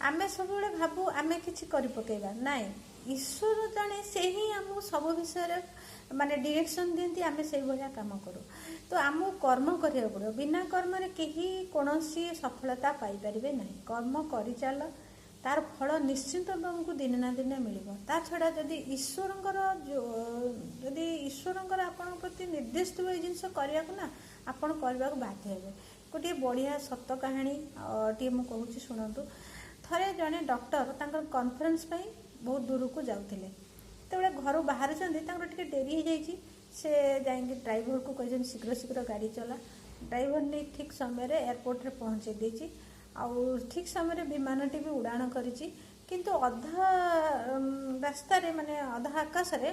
ଆମେ ସବୁବେଳେ ଭାବୁ ଆମେ କିଛି କରି ପକେଇବା। ନାଇଁ, ଈଶ୍ୱର ଜଣେ, ସେ ହିଁ ଆମକୁ ସବୁ ବିଷୟରେ ମାନେ ଡିରେକ୍ସନ୍ ଦିଅନ୍ତି, ଆମେ ସେଇଭଳିଆ କାମ କରୁ। ତ ଆମକୁ କର୍ମ କରିବାକୁ ପଡ଼ିବ। ବିନା କର୍ମରେ କେହି କୌଣସି ସଫଳତା ପାଇପାରିବେ ନାହିଁ। କର୍ମ କରିଚାଲ, ତାର ଫଳ ନିଶ୍ଚିନ୍ତ ତୁମକୁ ଦିନେ ନା ଦିନେ ମିଳିବ। ତା ଛଡ଼ା ଯଦି ଈଶ୍ୱରଙ୍କର ଆପଣଙ୍କ ପ୍ରତି ନିର୍ଦ୍ଦେଶ ଥିବ ଏଇ ଜିନିଷ କରିବାକୁ ନା, ଆପଣ କରିବାକୁ ବାଧ୍ୟ ହେବେ। ଗୋଟିଏ ବଢ଼ିଆ ସତ କାହାଣୀ ଟିଏ ମୁଁ କହୁଛି, ଶୁଣନ୍ତୁ। ଥରେ ଜଣେ ଡକ୍ଟର ତାଙ୍କର କନଫରେନ୍ସ ପାଇଁ ବହୁତ ଦୂରକୁ ଯାଉଥିଲେ। ଯେତେବେଳେ ଘରୁ ବାହାରୁଛନ୍ତି, ତାଙ୍କର ଟିକେ ଡେରି ହେଇଯାଇଛି। ସେ ଯାଇକି ଡ୍ରାଇଭରକୁ କହିଛନ୍ତି, "ଶୀଘ୍ର ଶୀଘ୍ର ଗାଡ଼ି ଚଲା।" ଡ୍ରାଇଭର ନେଇ ଠିକ୍ ସମୟରେ ଏୟାରପୋର୍ଟରେ ପହଞ୍ଚେଇ ଦେଇଛି ଆଉ ଠିକ୍ ସମୟରେ ବିମାନଟି ବି ଉଡ଼ାଣ କରିଛି। କିନ୍ତୁ ଅଧା ରାସ୍ତାରେ, ମାନେ ଅଧା ଆକାଶରେ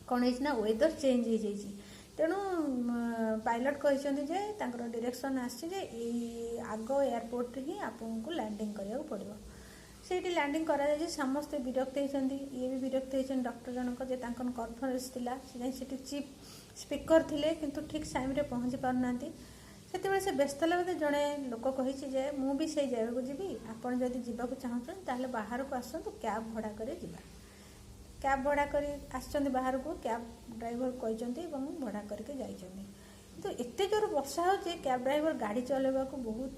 କ'ଣ ହେଇଛି ନା ୱେଦର ଚେଞ୍ଜ ହେଇଯାଇଛି। ତେଣୁ ପାଇଲଟ କହିଛନ୍ତି ଯେ ତାଙ୍କର ଡିରେକ୍ସନ୍ ଆସିଛି ଯେ ଏଇ ଆଗ ଏୟାରପୋର୍ଟରେ ହିଁ ଆପଣଙ୍କୁ ଲ୍ୟାଣ୍ଡିଂ କରିବାକୁ ପଡ଼ିବ। ସେଇଠି ଲ୍ୟାଣ୍ଡିଂ କରାଯାଇଛି। ସମସ୍ତେ ବିରକ୍ତ ହେଇଛନ୍ତି, ଇଏ ବି ବିରକ୍ତ ହେଇଛନ୍ତି ଡକ୍ଟର ଜଣକ, ଯେ ତାଙ୍କର କନଫରେନ୍ସ ଥିଲା, ସେ ଯାଇ ସେଠି ଚିଫ୍ ସ୍ପିକର ଥିଲେ, କିନ୍ତୁ ଠିକ୍ ଟାଇମ୍ରେ ପହଞ୍ଚି ପାରୁନାହାନ୍ତି। ସେତେବେଳେ ସେ ବ୍ୟସ୍ତ ହେଲା ବୋଧେ, ଜଣେ ଲୋକ କହିଛି ଯେ ମୁଁ ବି ସେଇ ଜାଗାକୁ ଯିବି, ଆପଣ ଯଦି ଯିବାକୁ ଚାହୁଁଛନ୍ତି ତାହେଲେ ବାହାରକୁ ଆସନ୍ତୁ, କ୍ୟାବ୍ ଭଡ଼ା କରି ଯିବା। କ୍ୟାବ୍ ଭଡ଼ା କରି ଆସିଛନ୍ତି ବାହାରକୁ, କ୍ୟାବ୍ ଡ୍ରାଇଭର କହିଛନ୍ତି ଏବଂ ଭଡ଼ା କରିକି ଯାଇଛନ୍ତି। କିନ୍ତୁ ଏତେ ଜୋର ବର୍ଷା ହେଉଛି, କ୍ୟାବ୍ ଡ୍ରାଇଭର ଗାଡ଼ି ଚଲାଇବାକୁ ବହୁତ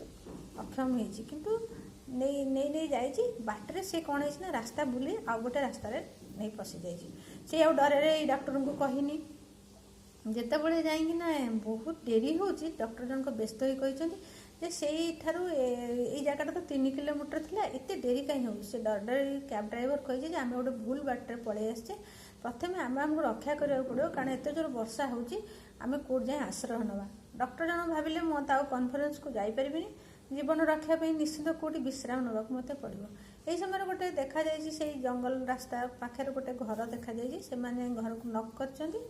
ଅକ୍ଷମ ହେଇଛି। କିନ୍ତୁ ନେଇ ନେଇ ନେଇ ଯାଇଛି। ବାଟରେ ସେ କ'ଣ ହେଇଛି ନା ରାସ୍ତା ବୁଲି ଆଉ ଗୋଟେ ରାସ୍ତାରେ ନେଇ ପଶିଯାଇଛି। ସେ ଆଉ ଡରରେ ଏଇ ଡକ୍ଟରଙ୍କୁ କହିନି। ଯେତେବେଳେ ଯାଇକି ନା ବହୁତ ଡେରି ହେଉଛି, ଡକ୍ଟର ଜଣକ ବ୍ୟସ୍ତ ହୋଇ କହିଛନ୍ତି ଯେ ସେଇଠାରୁ ଏଇ ଜାଗାଟା ତ 3 କିଲୋମିଟର ଥିଲା, ଏତେ ଡେରି କାହିଁ ହେଉଛି? ସେ ଡର ଡରି କ୍ୟାବ୍ ଡ୍ରାଇଭର କହିଛି ଯେ ଆମେ ଗୋଟେ ଭୁଲ ବାଟରେ ପଳେଇ ଆସିଛେ। ପ୍ରଥମେ ଆମେ ଆମକୁ ରକ୍ଷା କରିବାକୁ ପଡ଼ିବ, କାରଣ ଏତେ ଜୋର ବର୍ଷା ହେଉଛି, ଆମେ କେଉଁଠି ଯାଇ ଆଶ୍ରୟ ନେବା? ଡକ୍ଟର ଜଣ ଭାବିଲେ, ମୁଁ ତ ଆଉ କନଫରେନ୍ସକୁ ଯାଇପାରିବିନି, ଜୀବନ ରକ୍ଷା ପାଇଁ ନିଶ୍ଚିତ କେଉଁଠି ବିଶ୍ରାମ ନେବାକୁ ମୋତେ ପଡ଼ିବ। ଏହି ସମୟରେ ଗୋଟେ ଦେଖାଯାଇଛି, ସେଇ ଜଙ୍ଗଲ ରାସ୍ତା ପାଖରେ ଗୋଟେ ଘର ଦେଖାଯାଇଛି। ସେମାନେ ଘରକୁ ନକ୍ କରିଛନ୍ତି।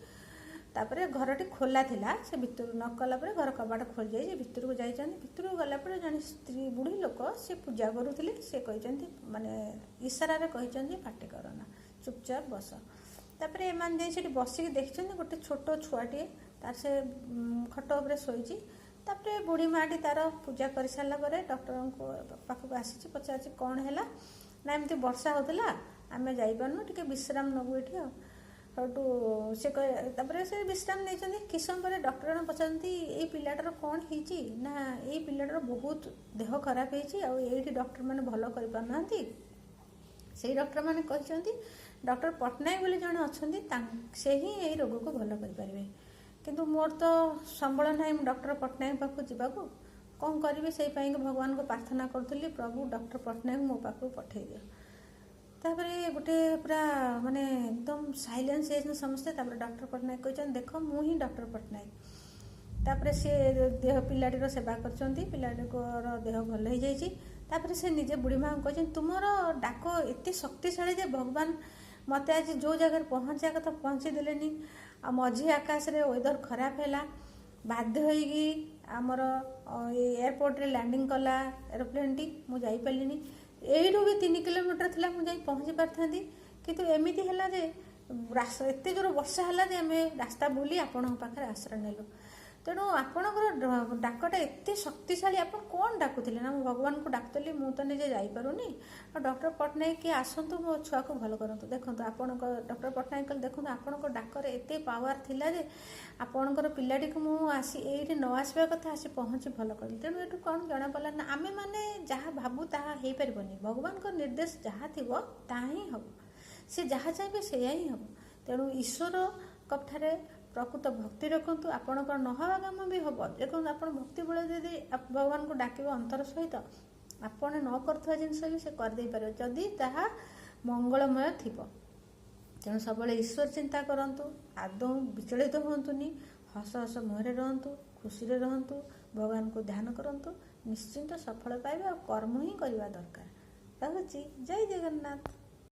ତାପରେ ଘରଟି ଖୋଲା ଥିଲା। ସେ ଭିତରୁ ନକ୍ କଲା ପରେ ଘର କବାଟ ଖୋଲି ଯାଇଛି। ଭିତରକୁ ଯାଇଛନ୍ତି। ଭିତରକୁ ଗଲା ପରେ ଜଣେ ସ୍ତ୍ରୀ, ବୁଢ଼ୀ ଲୋକ, ସେ ପୂଜା କରୁଥିଲେ। ସେ କହିଛନ୍ତି, ମାନେ ଇସାରାରେ କହିଛନ୍ତି, "ପାଟି କରନା, ଚୁପଚାପ ବସ।" ତାପରେ ଏମାନେ ଯାଇ ସେଠି ବସିକି ଦେଖିଛନ୍ତି, ଗୋଟେ ଛୋଟ ଛୁଆଟିଏ ତାର ସେ ଖଟ ଉପରେ ଶୋଇଛି। ତାପରେ ବୁଢ଼ୀ ମାଆଟି ତାର ପୂଜା କରିସାରିଲା ପରେ ଡକ୍ଟରଙ୍କ ପାଖକୁ ଆସିଛି, ପଚାରିଛି, "କ'ଣ ହେଲା?" ନା, "ଏମିତି ବର୍ଷା ହେଉଥିଲା, ଆମେ ଯାଇପାରୁନୁ, ଟିକେ ବିଶ୍ରାମ ନେବୁ ଏଠି।" ଆଉ ସେଠୁ ସେ ତାପରେ ସେ ବିଶ୍ରାମ ନେଇଛନ୍ତି। କିଛି ସମୟ ପରେ ଡକ୍ଟର ଜଣ ପଚାରନ୍ତି, "ଏଇ ପିଲାଟାର କ'ଣ ହେଇଛି?" ନା, "ଏଇ ପିଲାଟାର ବହୁତ ଦେହ ଖରାପ ହେଇଛି ଆଉ ଏଇଠି ଡକ୍ଟରମାନେ ଭଲ କରିପାରୁନାହାନ୍ତି। ସେଇ ଡକ୍ଟରମାନେ କହିଛନ୍ତି, ଡକ୍ଟର ପଟ୍ଟନାୟକ ବୋଲି ଜଣେ ଅଛନ୍ତି, ସେ ହିଁ ଏଇ ରୋଗକୁ ଭଲ କରିପାରିବେ। କିନ୍ତୁ ମୋର ତ ସମ୍ବଳ ନାହିଁ ମୁଁ ଡକ୍ଟର ପଟ୍ଟନାୟକ ପାଖକୁ ଯିବାକୁ। କ'ଣ କରିବି? ସେଇ ପାଇଁକି ଭଗବାନଙ୍କୁ ପ୍ରାର୍ଥନା କରୁଥିଲି, ପ୍ରଭୁ, ଡକ୍ଟର ପଟ୍ଟନାୟକ ମୋ ପାଖକୁ ପଠେଇ ଦିଅ।" ତାପରେ ଗୋଟେ ପୁରା ମାନେ ଏକଦମ ସାଇଲେନ୍ସ ହେଇଯାଇଛନ୍ତି ସମସ୍ତେ। ତାପରେ ଡକ୍ଟର ପଟ୍ଟନାୟକ କହିଛନ୍ତି, "ଦେଖ, ମୁଁ ହିଁ ଡକ୍ଟର ପଟ୍ଟନାୟକ।" ତାପରେ ସିଏ ଦେହ ପିଲାଟିର ସେବା କରିଛନ୍ତି। ପିଲାଟିର ଦେହ ଭଲ ହେଇଯାଇଛି। ତାପରେ ସେ ନିଜେ ବୁଢ଼ୀ ମାଆଙ୍କୁ କହିଛନ୍ତି, "ତୁମର ଡାକ ଏତେ ଶକ୍ତିଶାଳୀ ଯେ ଭଗବାନ ମୋତେ ଆଜି ଯେଉଁ ଜାଗାରେ ପହଞ୍ଚିବା କଥା ପହଞ୍ଚେଇ ଦେଲେନି। ଆଉ ମଝି ଆକାଶରେ ୱେଦର ଖରାପ ହେଲା, ବାଧ୍ୟ ହେଇକି ଆମର ଏୟାରପୋର୍ଟରେ ଲ୍ୟାଣ୍ଡିଂ କଲା ଏରୋପ୍ଲେନ୍ଟି, ମୁଁ ଯାଇପାରିଲିନି। ଏଇଠୁ ବି 3 କିଲୋମିଟର ଥିଲା, ମୁଁ ଯାଇ ପହଞ୍ଚି ପାରିଥାନ୍ତି। କିନ୍ତୁ ଏମିତି ହେଲା ଯେ ଏତେ ଜୋର ବର୍ଷା ହେଲା ଯେ ଆମେ ରାସ୍ତା ବୁଲି ଆପଣଙ୍କ ପାଖରେ ଆଶ୍ରୟ ନେଲୁ। ତେଣୁ ଆପଣଙ୍କର ଡାକଟା ଏତେ ଶକ୍ତିଶାଳୀ। ଆପଣ କ'ଣ ଡାକୁଥିଲେ?" ନା, "ମୁଁ ଭଗବାନଙ୍କୁ ଡାକୁଥିଲି, ମୁଁ ତ ନିଜେ ଯାଇପାରୁନି, ଆଉ ଡକ୍ଟର ପଟ୍ଟନାୟକ କିଏ ଆସନ୍ତୁ, ମୋ ଛୁଆକୁ ଭଲ କରନ୍ତୁ। ଦେଖନ୍ତୁ ଆପଣଙ୍କ," ଡକ୍ଟର ପଟ୍ଟନାୟକ କହିଲେ, "ଦେଖନ୍ତୁ, ଆପଣଙ୍କ ଡାକରେ ଏତେ ପାୱାର ଥିଲା ଯେ ଆପଣଙ୍କର ପିଲାଟିକୁ ମୁଁ ଆସି ଏଇଠି ନ ଆସିବା କଥା ଆସି ପହଞ୍ଚି ଭଲ କଲି।" ତେଣୁ ଏଠୁ କ'ଣ ଜଣାପଡ଼ିଲା ନା ଆମେମାନେ ଯାହା ଭାବୁ ତାହା ହେଇପାରିବନି। ଭଗବାନଙ୍କ ନିର୍ଦ୍ଦେଶ ଯାହା ଥିବ ତାହା ହିଁ ହେବ। ସେ ଯାହା ଚାହିଁବେ ସେଇଆ ହିଁ ହେବ। ତେଣୁ ଈଶ୍ୱରଙ୍କ ଠାରେ ପ୍ରକୃତ ଭକ୍ତି ରଖନ୍ତୁ, ଆପଣଙ୍କର ନହେବା କାମ ବି ହେବ। ଦେଖନ୍ତୁ, ଆପଣ ଭକ୍ତି ବଳରେ ଯଦି ଭଗବାନଙ୍କୁ ଡାକିବେ ଅନ୍ତର ସହିତ, ଆପଣ ନ କରୁଥିବା ଜିନିଷ ବି ସେ କରିଦେଇପାରିବ, ଯଦି ତାହା ମଙ୍ଗଳମୟ ଥିବ। ତେଣୁ ସବୁବେଳେ ଈଶ୍ୱର ଚିନ୍ତା କରନ୍ତୁ, ଆଦୌ ବିଚଳିତ ହୁଅନ୍ତୁନି, ହସ ହସ ମୁହଁରେ ରୁହନ୍ତୁ, ଖୁସିରେ ରୁହନ୍ତୁ, ଭଗବାନଙ୍କୁ ଧ୍ୟାନ କରନ୍ତୁ, ନିଶ୍ଚିନ୍ତ ସଫଳ ପାଇବେ। ଆଉ କର୍ମ ହିଁ କରିବା ଦରକାର। ରହୁଛି, ଜୟ ଜଗନ୍ନାଥ।